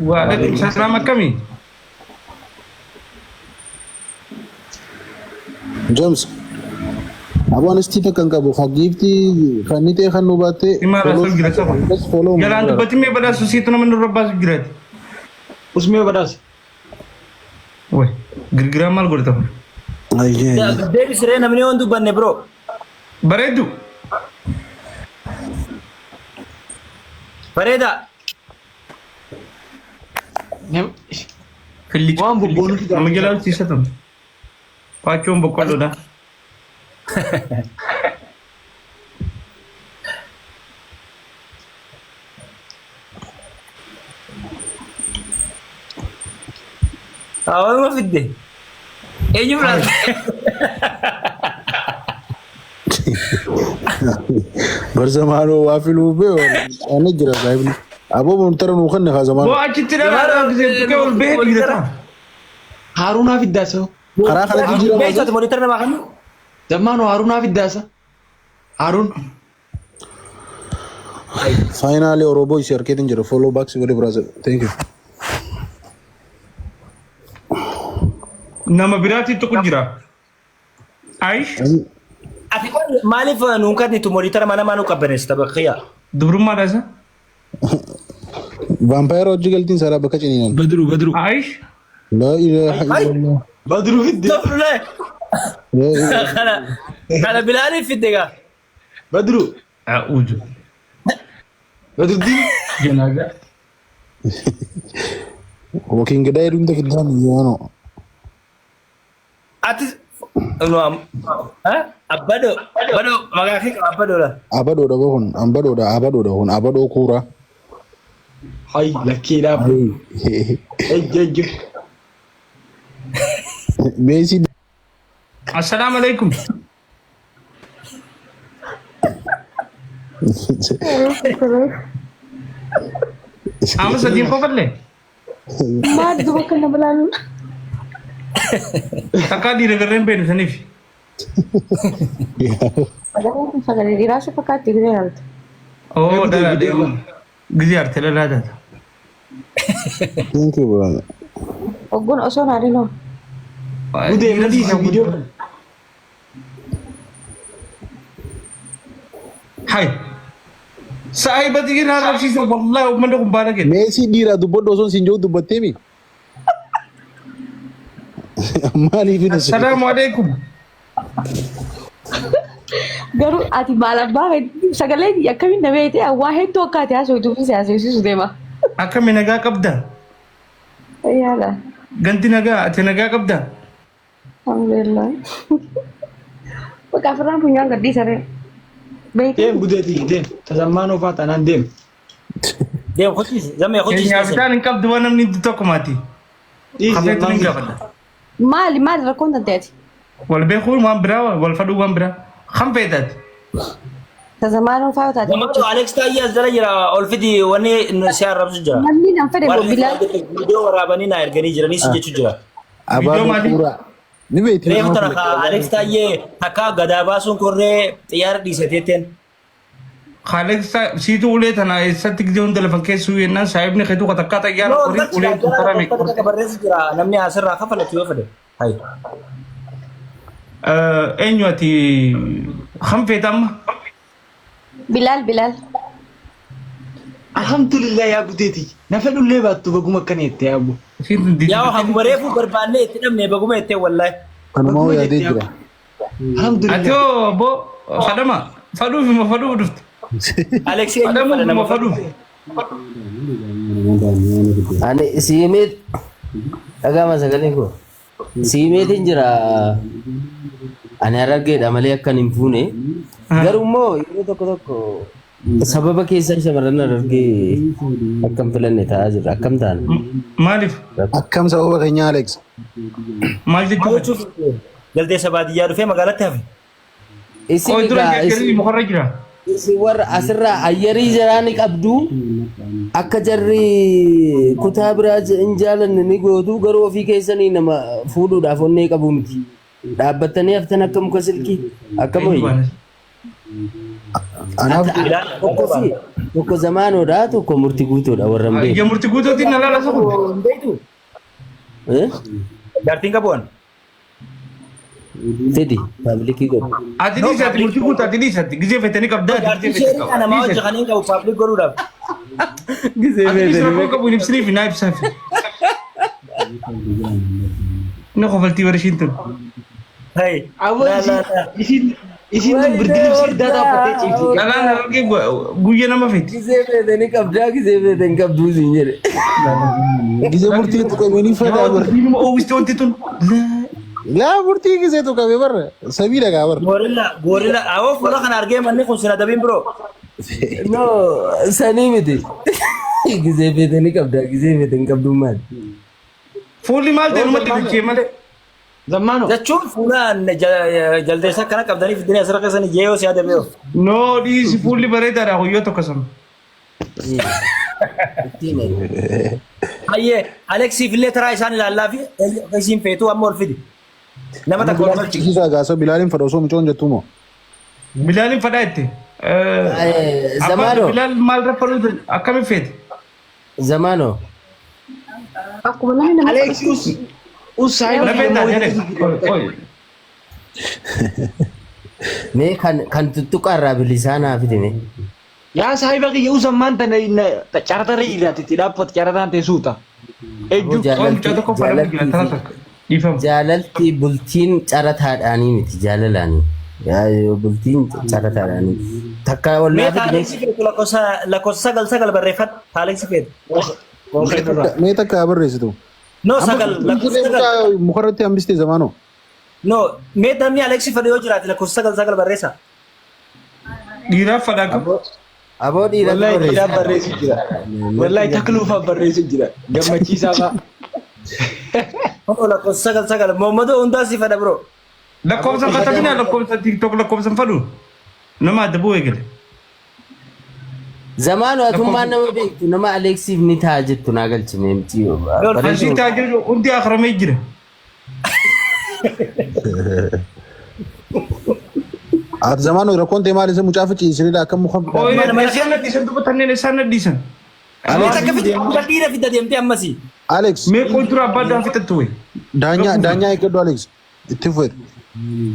Waalaikum salaam akkamii? James. Aboo anistii takka hin qabu. Kan giiftii kan ni ta'e kan nu baattee. Himaa raasuu jira saba. Follow Jalaan dubbatti mee badhaasu siitu nama nurra baasu jiraati. Usmee badhaasa. Way girgiraa maal godhata kun? Ayyee. Deebisiree namni yoon dubbanne bro. Bareeddu. Bareeda. Fillicha. Waan bobboonu Nama jalaa horsiisatan. Faachoon boqqolloodha. Hawaasuma fidde. Eenyu filaatte? Barzamaanoo waa filuu bee ani jira saahibni. Aboo montara nuu kanne haa Boo zamaanoo. achitti dhalaadhaa gisee tuqee ol bahee dhiira ta'a. Haarunaa fiddaasa. Karaa kanatti jira Beeksisa monitor namaa kennu. Zammaanoo Haarunaa fiddaasa. Haaruun. Finally Orobo isi harkeetiin jira. Follow back si godhe brother. Thank you. Nama biraatti tuqu jira. Ayish Ati kun maaliif nuun kennitu monitor mana maa nu qabbaneessita bakkiya? dubrummaadha isa. Vampire hojii galtiin saaraa bakka ciniinan. Badru Badru. Ayish La ilaha illallah. Badru fidde. Tofle. La ilaha. Kana kana bilaaliif fidde gaa. Badru. A'uuzu. Badruddin. Janaaza. Walking Dead hunda fiddaan yaano. Ati no am ha abbado bado maqaa kee qaba abbadoodha. Abadoodha boo kun ambadoodha abadoodha kun abadoo kuuraa. Hay lakkiidhaaf. Ejja ejja. Meesii Assalaamu alaikum. Amma sadiin qofallee. Maal duba kana bilaalu? Takkaa dhiira garreen beenu saniif. Sagaleen kun sagalee dhiiraa si fakkaatti gisee ilaaltu. Oo dhalaa deemu. Gizee arte dhalaa taata. Thank you brother. Ogguun osoo naa dinoo. Gudee madii viidiyoo. Hai. Saahiba xiyyaan arrabsiisa wallahi uummanni kun baala kenna. Meesii dhiiraa dubbadhu osoo siin jiru dubbattee mi? Maaliif hin Assalaamu alaikum. Garuu ati maal abbaa feeti sagalee akkamiin na beekte waa hedduu akka ati haasoftuuf si haasofsiisu deema. Akkami nagaa qabda? Yaala. Ganti nagaa ati nagaa qabda? Alhamdulillah. Bakka afirraan funyaan gadhiisaree. Beekte. Deem gudeetii deem. Tasammaan ofaa taanaan deem. Deem kuchiisi zammee kuchiisi. Keenyaa bitaan hin qabdu waan namni itti tokko maati. Dhiisi Hafeetu zammaan hin gaafadha. Maali maali rakkoon tanteeti? Wal beekuun waan biraa wal fadhuu waan biraa. Kan feetaati. Tazamaanuu faa taate. Zammaanoo Alex Taayyee as jala jira ol fidi wanni si arrabsu jira. Namni nan fedhe Warri bilaa. viidiyoo waraabanii na erganii jiranii si jechuu jira. Viidiyoo Abaadoo maali? kuuraa. Ni beekti Reefu nama tana kana. ka Alex Taayyee takka gadaa baasuun korree xiyyaara dhiisateetteen. Kaleessa siitu ulee tana eessatti gisee hunda lafan keessuu yennaan saahibni keetu ka takkaa xayyaara No, qorii ulee tun karaa meeqa takka barreessu jira namni asirraa kafalatu yoo fedhe. Hayi. Eenyu ati kan feeta amma? Bilaal Bilaal. Alhamdulillah yaa gudeetii. Na fedhullee baattu baguma akkana jette yaa abbo. Isiin tun Yaa haguma reefu barbaannee itti dhabne baguma jettee wallaahi. Kanumaa Baguma yaadee jette yaa jira. Ati Alhamdulillah. hoo obbo fadhama fadhuuf moo fadhuuf dhufte? Alex eenyu Fadhamuuf fedha nama moo fadhuuf? Ani siimeet dhagama sagaleen koo siimeetiin jira. Ani harargeedha malee akkan hin fuune. Garuu immoo yeroo tokko tokko sababa keessan shamarran harargee akkam filanne ta'aa jira. Akkam taana? Maaliif? Akkam sababa keenyaa Alex. Maal jechuudha? Jechuuf jaldeessa baadiyyaa dhufee magaalatti hafe. Isin Qoy dura egaa jarri isin mukarra jira. isin warra asirraa ayyarii jaraa ni qabdu. Akka jarri kutaa biraa hin jaalanne ni gootu garuu ofii keessanii nama fuudhuudhaaf onnee qabu miti. Dhaabbattanii haftan akka muka silkii akkam Eenyu wayya? baanas? Anaaf Bilaal Tokko si tokko zamaanoodha tokko murtii guutuudha warra hin Ija beeku. murtii guutuutiin na laala isa kun. Hin beektu? Eh? Jaartiin qabu an. Fidi paablikii godhu. Ati dhiisi ati murtii guutuu ati dhiisi ati gizee feetanii qabdaa ati Jaartiin gizee feetanii sheerii namaa qabdaa. hojii kan hin qabu paablik godhuudhaaf. Gisee Ati dhiisi feetanii rakkoo qabu hin ibsiniif naa ibsaaf. Inni kofaltii bara ishiin tun. Hey. Aboo La la la. isin isin tun birdi libsii addaa dhaabbattee ciifti. Dhalaan harargee guyya nama feeti. Gisee feetanii qabdaa gisee feetanii qabduu siin jedhe. Gizee murtii tuqamee ni fedhaa bara. Diinuma oowwiste wanti tun. Laa murtii gizee tuqamee bara. Samii dhagaa bara. Gorilla gorilla awoo fuula kana argee manni kun sina dabiin biroo. No sanii miti. Gisee feetanii qabdaa gisee feetanii qabduu maali? Fuulli maal ta'e numatti dachee malee. Zammaano. Jechuun fuula jaldeessa akkana qabdanii fidanii asirra keessan ijee yoo si adabee. No dhiisi fuulli bareedaadha guyyoo tokko sana. Ittiin eri. Hayyee Aleksiif illee taraa isaan ilaallaa fi isiin feetuu amma ol fidi. Nama takka ol galchi. Ciisisaa gaasa Bilaaliin fedha osoo micoon jettuu moo? Bilaaliin fadhaa itti. Zamaanoo. Bilaal maal raffaluu akkamiin feete? Zamaanoo. Akkuma namni nama Alex us us saayiba Lafee taate Alex. Oy. Mee kan kan tuttuqaarraa bilisaa naa fidi mee. Yaa saayiba kiyya us ammaan tana caratarra jiraatti itti dhaabbatu carataan ta'e suuta. Ejju. Oy mucaa tokko fadhaa jira tana takka. Dhiifama. Jaalalti bultiin carataadhaanii miti jaalalaanii. Yaa bultiin carataadhaanii. Takka Mee wallaa fidi mee. Aleksii feetu lakkoofsa lakkoofsa sagal sagal barreeffadhu. Aleksii feetu. Mee takka barreessitu. No sagal lakkoofsa sagal. Mukarratti hambistee zamaanoo. No mee namni Aleksii fedhu yoo jiraate lakkoofsa sagal sagal barreessa. Dhiiraaf fadhaa qabu. Aboo dhiira Wallahi dhiiraaf barreessu jira. Wallahi takluufaaf barreessu jira. Gammachiisaa fa'a. Onoo lakkoofsa sagal sagal Mohammadoo hundaa si fedha biroo. Lakkoofsa katabinaa lakkoofsa TikTok lakkoofsa fadhu. Nama adda bu'ee gale. Zamaanoo atummaan nama beektu nama Aleksiif ni ta'a jettu naa galchi mee miti. Asii taajirri hundi akramee jira. Ati zamaanoo rakkoon ta'e maal isa mucaa ficiisiriidha akka muka. Oy isaan na dhiisan dubbatanneen isaan na dhiisan. Mee takka fidda dhiira fidda deemtee ammasii. Alex Mee qoy dura abbaa addaan fixattu wayi. daanyaa daanyaa eeggadhu Alex itti fufe.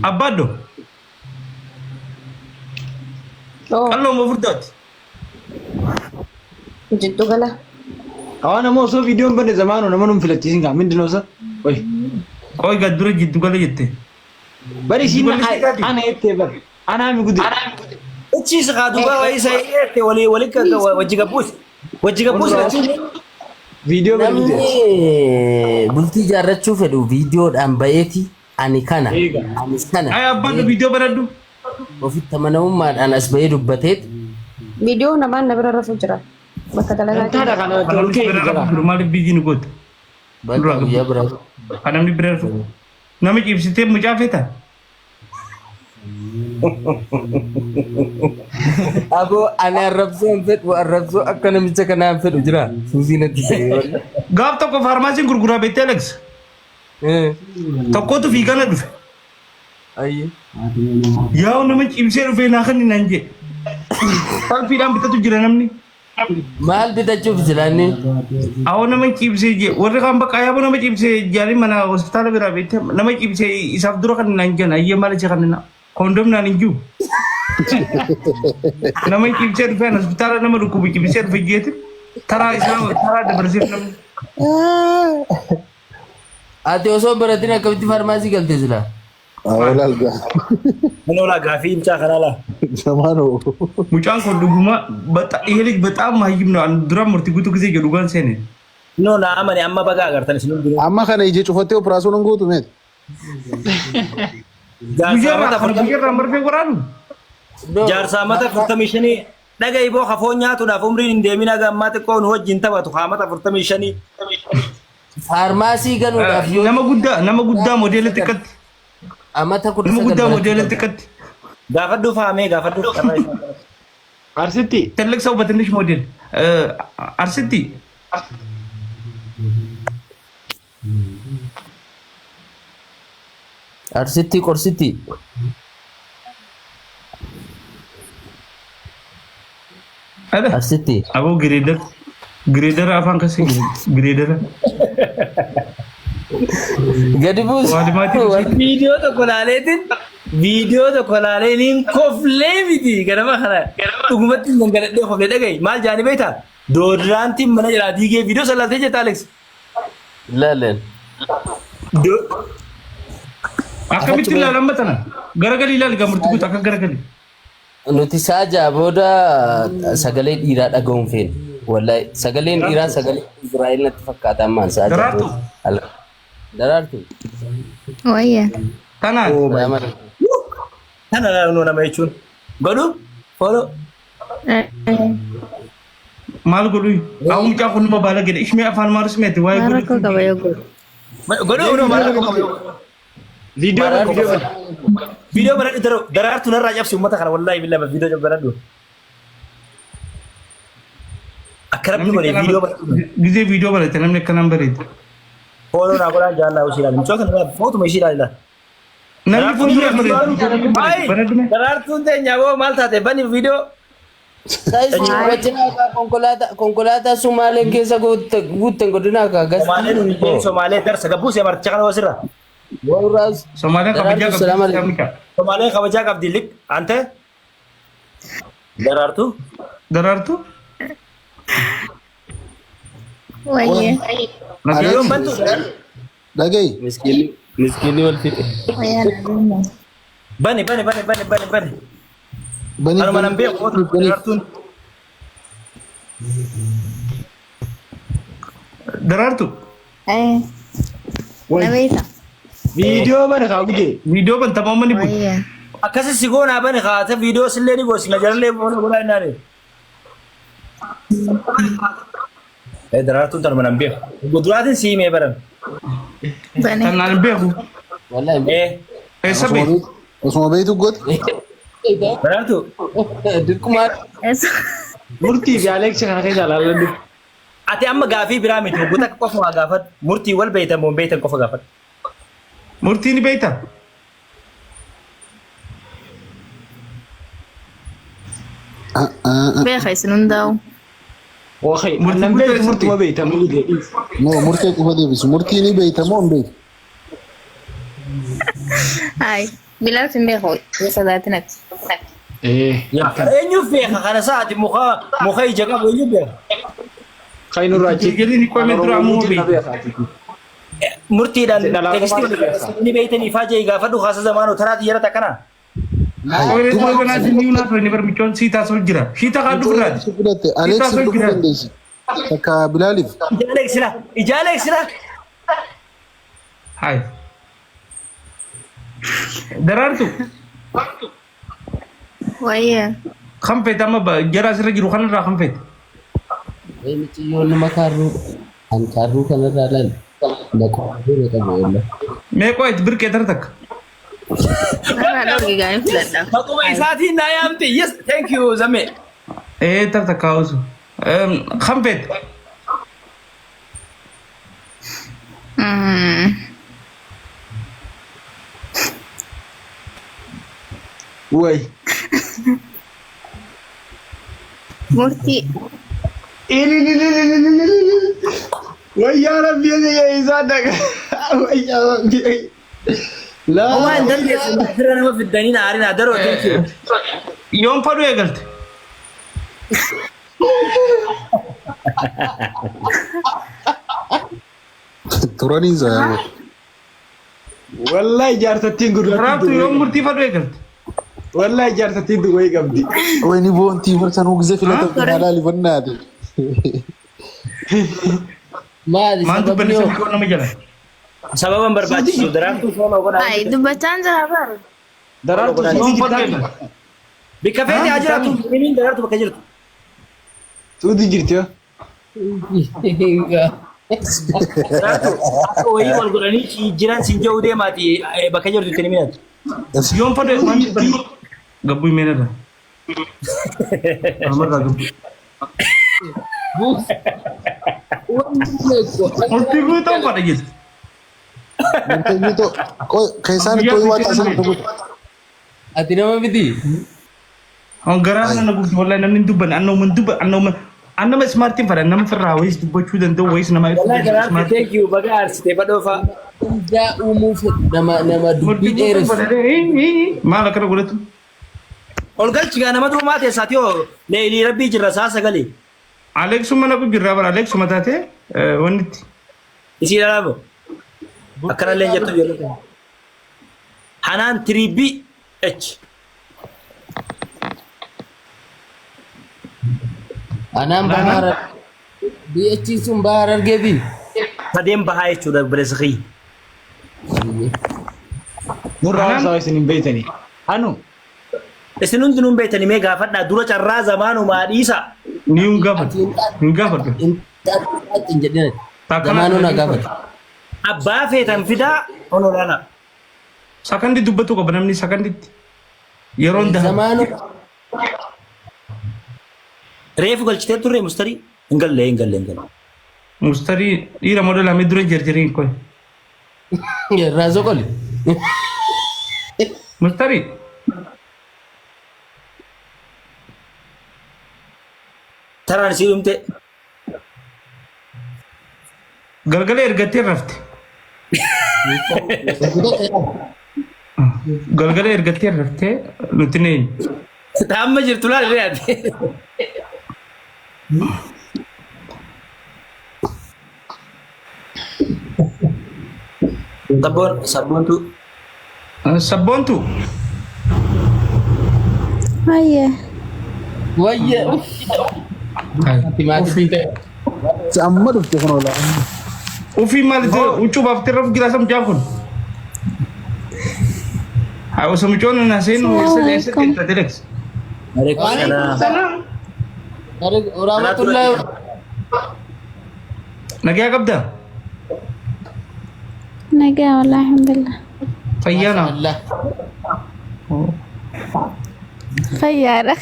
Abbaa addoo. Oh, Qalloo moo furdaati? jiddu gala. Awaan nama osoo viidiyoon banne zamaanoo nama nun filachiisin kaa mindinoo isa. Oy. Qoy gad dura jiddu gala jette. Bari isiin Jiddu galli siitaati? ana jettee bari. Anaa mi gude. Achiis haa dubbaa wayii isa eette walii walii wajji gabbuus. Wajji gabbuus jechuun Viidiyoo bari gude. Namni bultii ijaarrachuu fedhu viidiyoodhaan ba'eeti ani kana Eega. ani sana Ay abbaa addoo viidiyoo banadhu. ofitti amanamummaadhaan as ba'ee dubbateet Viidiyoo namaan na bira rafu jira. Bakka dalagaa Gantaadha kana Kan ol namni ka'e bira jala. rafu jiru maaliif biyyi ni goota? bakka guyyaa biraa. Kan namni bira rafu. Nama ciibsitee mucaa feeta? Aboo ani arrabsoo hin fedhu arrabsoo akka namicha kanaa hin fedhu jira suusii natti ta'e wallah. Gaaf tokko faarmaasiin gurguraa beektee Alex. Tokkotu fiigana dhufe. Ayyee. Yaa nama ciibsee dhufee naa kan naan jedhe. Salphiidhaan bitatu jira namni. Maal bitachuuf jiraanni? Awoo nama ciibsee jee warri kaan bakka yaaboo nama ciibsee jaanii mana hospitaala biraa beektee nama ciibsee isaaf dura kan naan jedhan ayyee maal isa kan na koondom naan hin jiru. Nama ciibsee dhufee hospitaala nama dhukkubu ciibsee dhufe jeeti taraa isaa taraa dabarseef namni. Ati osoo hin baratin akkamitti faarmaasii galte silaa? Awwaal gaa. Manoola gaafii mucaa kanaa laa. Zamaanoo. Mucaan kun dhuguma ይሄ ልጅ በጣም መሀይም ነው። dura murtii guutuu ጊዜ jedhu dhugaan seene. No na amane amma baga agartan isin hundinuu. Amma kana ije cufattee operaasuun hin gootu meeti. Jaarsaa mata Guyyaarraa guyyaarraa marfee waraanu. Jaarsaa mata 45 dhaga iboo hafoo nyaatuudhaaf umriin hin deemin haga ammaa xiqqoo nu wajjin taphatu haa mata 45. Faarmaasii galuudhaaf yoo Nama guddaa modeela xiqqatti. amata kudha Nama sagal guddaa barachuu modeela qabda. xiqqatti. Gaafadhuu faamee gaafadhuu carraa isaa. Arsitti. ትልቅ ሰው በትንሽ ሞዴል አርሲቲ Arsitti qorsitti. Ada. Arsitti. Aboo gireedara. Gireedara afaan kasii gireedara. Gadi buusi. Waalimaatiin Viidiyoo tokko laaleetiin viidiyoo tokko laalee niin koflee miti ganama kana dhugumatti hin gangaladhee koflee dhagahi maal jaani beektaa doodiraantiin mana jalaa diigee viidiyoo san laaltee jirta Alex. Laaleen. Akkamitti ilaalan tana? Garagalii ilaali gamurti guutu akka garagalii. Nuti sa'a booda sagalee dhiiraa dhaga'uun feena. Wallahi sagaleen dhiiraa sagalee Israa'el natti fakkaata ammaan sa'a Daraartu. booda. Daraartu. Wayya. Tanaan. Salaam alaikum. Tana laaluu nama jechuun godhu follow. Maal godhu? Awwa mucaa kun nama baala gede. Ishmee afaan maalus meeti waa'ee Maal rakkoo godhu. qaba yoo godhu? Godhu maal rakkoo qaba? Viidiyoo bana viidiyoo bana. Viidiyoo baradhu daroo daraartu narraa cabsi uummata kana wallaahi billaa viidiyoo baradhu. Akka rabbi godhe viidiyoo baradhu. Gizee viidiyoo barate namni akkanaan bareeda. Follow naa godhaan jaallaa ishii ilaali. Mucaa kana footuma ishii ilaali. Namni fuuldura bareeda. Baay'ee daraartuun teenya boo maal taate bani viidiyoo. Konkolaataa Sumaaleen keessa guutten godina akka gas. Somaaleen hundeen Somaalee darsa gabbuu marticha kana wasirra. Warraas. Somaaliyaan kabajaa Daraartu salaam qabdi. alaikum. Somaaleen kabajaa qabdi lik ante daraartu. Daraartu. Wayya. Viidiyoon bantu Dhaga'i. Miskiinni miskiinni wal fixe. Wayya nagumaa. bani bani bani bani bani bani. Bani Anuma nan beeku bani daraartuun. Daraartu. Eh. Na beekta. Viidiyoo bana kaa gujee. Viidiyoo bantamaa uummanni kun. Wayya. Akkasi si goonaa bani kaate viidiyoo sillee ni goosina jarallee follow godhaa hinnaani. Daraartuun tanuma nan beeku. Duraatiin si himee baran. Bane. Tanaan hin beeku. Wallahi. Eessa beeku? Osuma beektu goote. Daraartu. Dirqumaa. Eessa? Murtii fi Alex kana keessa ilaalladhu. Ati amma gaafii biraa miti waggoota akka qofa waa gaafadhu. Murtii wal beeytan moo hin beeytan qofa gaafadhu. Murtii ni beektaa? Beeka isin hundaa'u. Wakay. Murtii Annan beektu murteessiti. murtuma beekta murtii. No, murtee qofa deebisu. Murtii ni beekta moo hin beektu? Hai. Bilaal sin beeku. Sodaatin ati. Eh. Eenyuuf beeka kana sa'aati muka muka ija qabu eenyuuf beeka? Kan nurraa achi. Gadi ni qo'ame dura ammoo beekta. Murtiidhaan Dhalaa tekstii qofaatu beeka. ni beeytanii faa jee gaafadhu kaasa zamaanoo taraa xiyyaara takkanaa. Qo'ee dura kanaa si ni unaaf ni barmichoon sii taasoo jira. Shii takaa dhufraati. Fudhatte Alex dhufuu dandeessi. Takka Bilaaliif. Ijaalee sila ijaalee sila. Hai. Daraartu. Wayya. Kan feete amma jara asirra jiru kanarraa kan feete. Miciyyoon nama kaarruu. Kan kaarruu kanarraa laal. Naqoo qabu wallahi. Mee qo'eet birqee tara takka. Narraa dhorki gaa'in filadha. Maquma isaatiin naa yaamte yes thank you zame. Ee tara takka hawwasu. Kan feete. Way. Murtii. Wayyaa rabbi isaa dhaga. Wayyaa rabbi. Laa. Homaa hin dandeessu sirra nama fiddanii na aarinaa daroo thank you. Yoom fadhu eegalte? Turaniin isaa. Wallahi jaartattiin Daraartu gurraattiin yoom murtii fadhu eegalte? Wallahi jaartattiin duwwee qabdi. Wayni boontii barsan uggise filatamte halaali bannaate. Maali Maan sababni dubbanni hoo? sabni nama jala? Sababan barbaachisu daraartuu follow godhaa. Hai dubbachaan jira bara. Daraartu Yoom suutii fadhu jirti. eegalte? Bikka feete haa jiraatu himiin daraartu bakka jirtu. Suutii jirti yoo. Daraartu akka wayii wal godhanii jiran sin jedhu deemaati bakka jirtu itti himinatu. Yoom fadhu maan dubbanni? Gabbuu himeenirra. Amarraa gabbuu. Murtii guutuu fadha jirti. Murtee guutuu keessaan ittoo waa taasisan tokko. Ati nama miti. Garaa sana gubdi wallahi namni hin dubbanne annoo hin dubbanne annoo annama ismaartiin fadha nama firraa wayis dubbachuu danda'u wayis nama ibsuu Wallahi danda'u garaan ismaartii. thank you baga aarsite badhoofa. Hundaa uumuu fedhu nama nama dubbii dheeressu. Maal akkana godhatu? Ol galchi gaa nama duumaa teessaati hoo leelii rabbii jirra saa sagalee. Aleeksuma naqu jirraa bara Aleeksuma taatee wanni itti. Isii dhalaabo. Akkanallee jettu jedhu. Hanaan 3B H. Anaan bahaara BH sun bahaara argee bi. Sadeen bahaa jechuudha obboleessa kiyya. Murraa Anaan- isaa isin hin beeytanii. Anu Isin hundinuu hin beektanii mee gaafadhaa dura carraa zamaanumaa dhiisa. Ni hin gaafadhu. Hin gaafadhu. Hin hin jedhin. Zamaanuu na gaafata. Abbaa feetan fidaa on olaanaa. Sakandi dubbatu qaba namni sakanditti. Yeroon daha. Zamaanuu Reefu galchitee turre mustarii hin galle hin galle hin galle. Mustarii dhiira model amee dura jarjariin koy. Irraa soqoli. Mustarii. Taraan isii dhumte. Galgala ergattee rafte. Galgala ergattee raftee nuti ni eenyu. Amma jirtu laal irree ati. Sabboon sabboontu Sabboontu. Hayyee. Wayye. Amma dhufte kun oola. Ufii maal huccuu baaftee rafu jira sam kun. Haa osoo mucoon na seenu eessa eessa Assalamualaikum. deemta Telex. Waalaikum Salaam. Rahmatullahi. Nagaa qabdaa? Nagaa wallahi alhamdulillah. Fayyaana. Allah. Fayyaadha.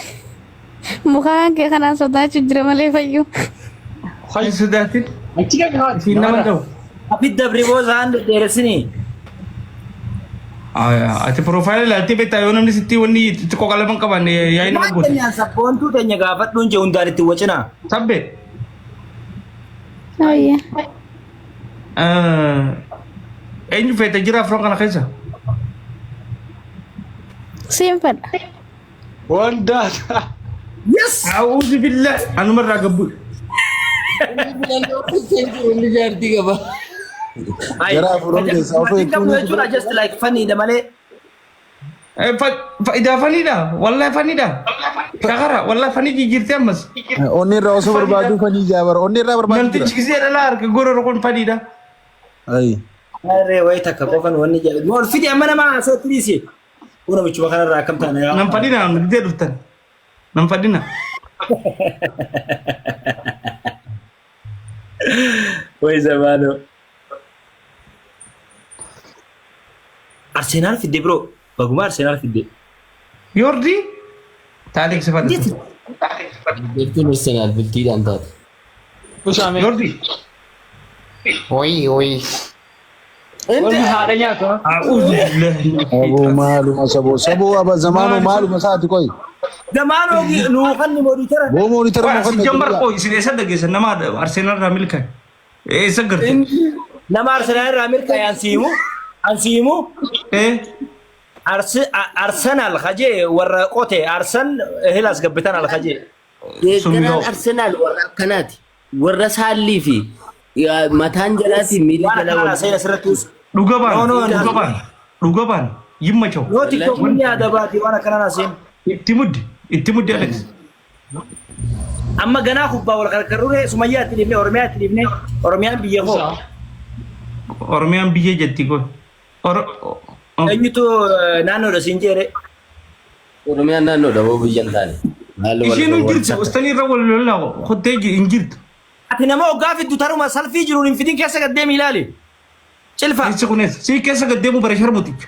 Mukaan kee kanaan sodaachuu jira malee fayyu. Hin sodaatin. achi kan haati. Siin nama ta'u. Abidda briboo isaan dheeressinii. Ati piroofaayilii ilaaltee beektaa yoo namni sitti wanni xixiqqoo qalaman qaban yaa'ii nama Maal goota. keenyaan sabboontuu teenya gaafadhuun jee hundaan itti wacinaa. Sabbe. Hayyee. Eenyu feete jira afran kana keessa? Siin fedha. Wanda. Yes! A'uuzu billah anumarraa gabbu. Filannoo keessa inni jaartii qaba. Gara afuran keessaa ofii Maatiin qabnu jechuudha just like funny dha malee. Idaa faniidha wallahi faniidha. Shakara wallahi fanii jijjiirtee ammas. Onni irraa osoo barbaadu fanii jaabara. Onni irraa barbaadu jira. Namtichi gisee dhalaa harka gorora kun faniidha. Ayi. Harree wayii takka qofan wanni jedhu. Mool fidi amma nama haasoo tiriisi. Kun namichuma kanarraa akkam taana yaa. Nam fadhina gidee dhuftan. Nam fadhina. Wayi zamaanoo. Arsenaal fidde bro. Baguma Arsenaal fidde. Yordi taaleek sifadha. Beektuun Arsenaal bultiidhaan taate. Usaame. Yordi. Oi, oi. Warri haadha nyaatu. A'uuzu billahi. Aboo maaluma saboo. Saboo aba zamaanoo maaluma isaati qoy. Zamaanoo nuu kanni mooditara. Boo moonitara moo kan Jambar qoy isin eessa dhageessan nama Arsenaal irraa milkaa'e. Eessa garte? Nama Arsenaal irraa mirkaa'e ansiimu. Ansiimu. Eh Arsenaal kajee warra qote Arsen hilas gabbitan al kajee. Deeggaraan Arsenaal warra akkanaati. Warra saallii fi mataan jalaatii miilli Waan jalaa akkanaa wal seena asirratti us. Dhuga baan No, no, no. dhuga baan dhuga baan yimmachaw. Yoo TikTok ni adabaati waan akkanaa seena. Itti muddi itti muddi Alex. Amma ganaa kubbaa wal qarqarrure Sumayyaa itti dhiifne Oromiyaa itti dhiifne Oromiyaan biyya koo. Oromiyaan biyya jetti koy. Eenyutu naannoodha siin jeere. Oromiyaan naannoodha boo biyya hin taane. Naannoo wal Isheen hin wal jirtu ustaanii irra wal lolaa kottee hin jirtu. Ati nama hoggaa fiddu taruma salfii jiruun hin fidin keessa gad deemi ilaali. Cilfa. Keessa kunis si keessa gad deemu bara sharmuticha.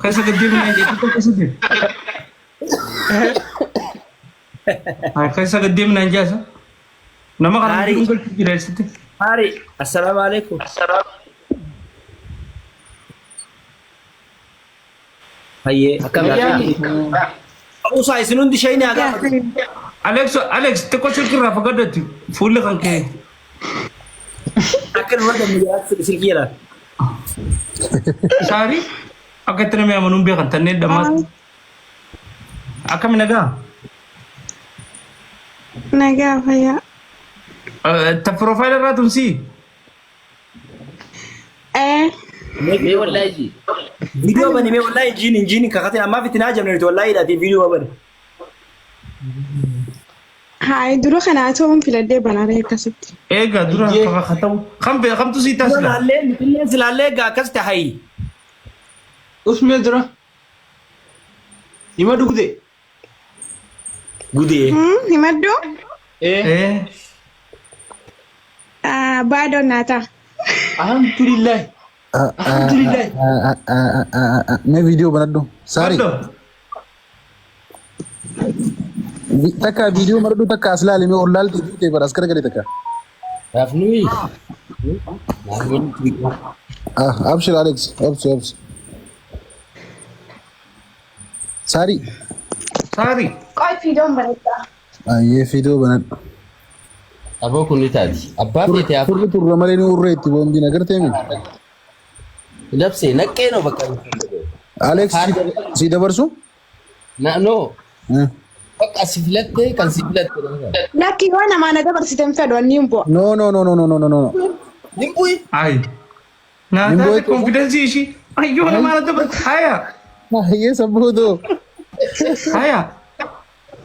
Keessa gad deemu naan jedhu keessa deemu. Keessa gad deemu naan jaasa. Nama kana Gaarii. hin galchu jira eessatti. Haari. Assalaamu alaikum. Hayyee. Akkam Fayyaa. Usaa isin hundi shayni haa gaafatu. Alex, Alex, xiqqoo silkii irraa fagaadhatti fuulli kan kee. Akka nama gammadaa silkii jedha. Saarii akka itti namni amanuun beekan tanneen dhammaas. Akkami nagaa? Nagaa fayyaa. Ta profile irraa tun sii? Ee. Mee wallaahi. Viidiyoo bani mee wallaahi injiin injiin kakatin ammaaf itti naa jamne nuti wallaahi hidhaati viidiyoo bani. Hayi dura kanaa ta'uun filadhee banaaree akkasitti. Eegaa dura haa ta'u. Kam kamtu sii taasisa? Silaallee nutillee silaallee egaa akkas tahayi. Usmee dura. Hima dugde. Gudee. Himadhu. Ee. Baadoon naa ta'a. Alhamdulillah. Alhamdulillah. Mee viidiyoo banadhu. Saarii. Takka viidiyoo maradhu takka as laali mee ol laalti ta'e bara as garagalee takka. Rafnui. Ah, abshir Alex, obsi obsi. Saarii. Saarii. Qoy fiidoon banadha. Ayyee viidiyoo banadhu. Aboo kun ni taati. Abbaa feetee hafu. Turri turre malee ni urree itti boombiin agartee miti. Labsee naqqee noo bakka. Alex si dabarsu? Na no. Bakka si filattee kan si filatte. Lakki yoo namaa na dabarsite hin fedhu anni hin bu'a. No no no no no no no no. Hin bu'i. Ayi. Naa taate konfiidensii ishii. Ayyoo nama na dabarsa. Haya. Ayyee sabbootoo. Haya.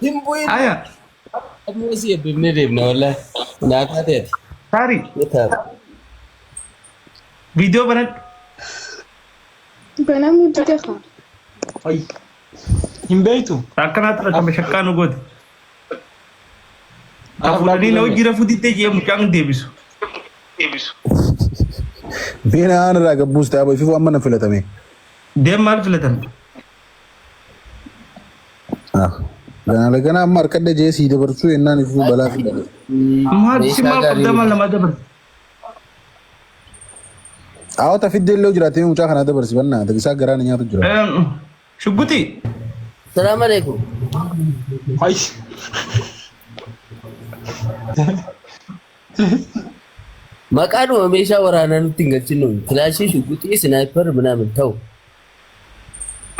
Hin bu'in. Haya. Amma si eebbifnee deemna wallaahi. Naa taate ati. Saarii. Ni taate. Viidiyoo banadhu. Banamuu dide kaa. Ay. Hin beektu. Akkanaa tura kan shaqqaa nu goote. Fuudhanii na hojii rafuu diddee jee mucaan deebisu. Beena aan irraa gabbuus ta'e ififu amma na filatame. Deem maal filatan? Ah, ganaa ganaa amma harkadha jee sii dabarsuu yennaan ifuu balaa fidate. Maal si maal qabdaa maal namaa dabarsa? Awwata fiddee illee jiraatee mucaa kanaa dabarsi bannaa isaa garaa na nyaatu jira. Shugguti. Salaam alaikum. Ay. Maqaadhuma meeshaa waraanaa nutti hin galchinu. Kilaashii, shugguxii, sniper ምናምን ta'u.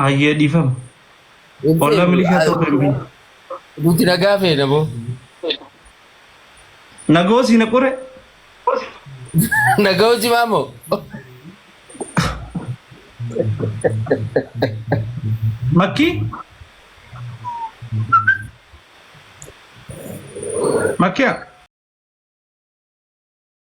Ayyee dhiifama. Ollaa milishaa ta'uu hin beeku. Nuti nagaa feena boo. Nagoo si na qore. Nagaa hojii maamoo. Makkii. Makkiya.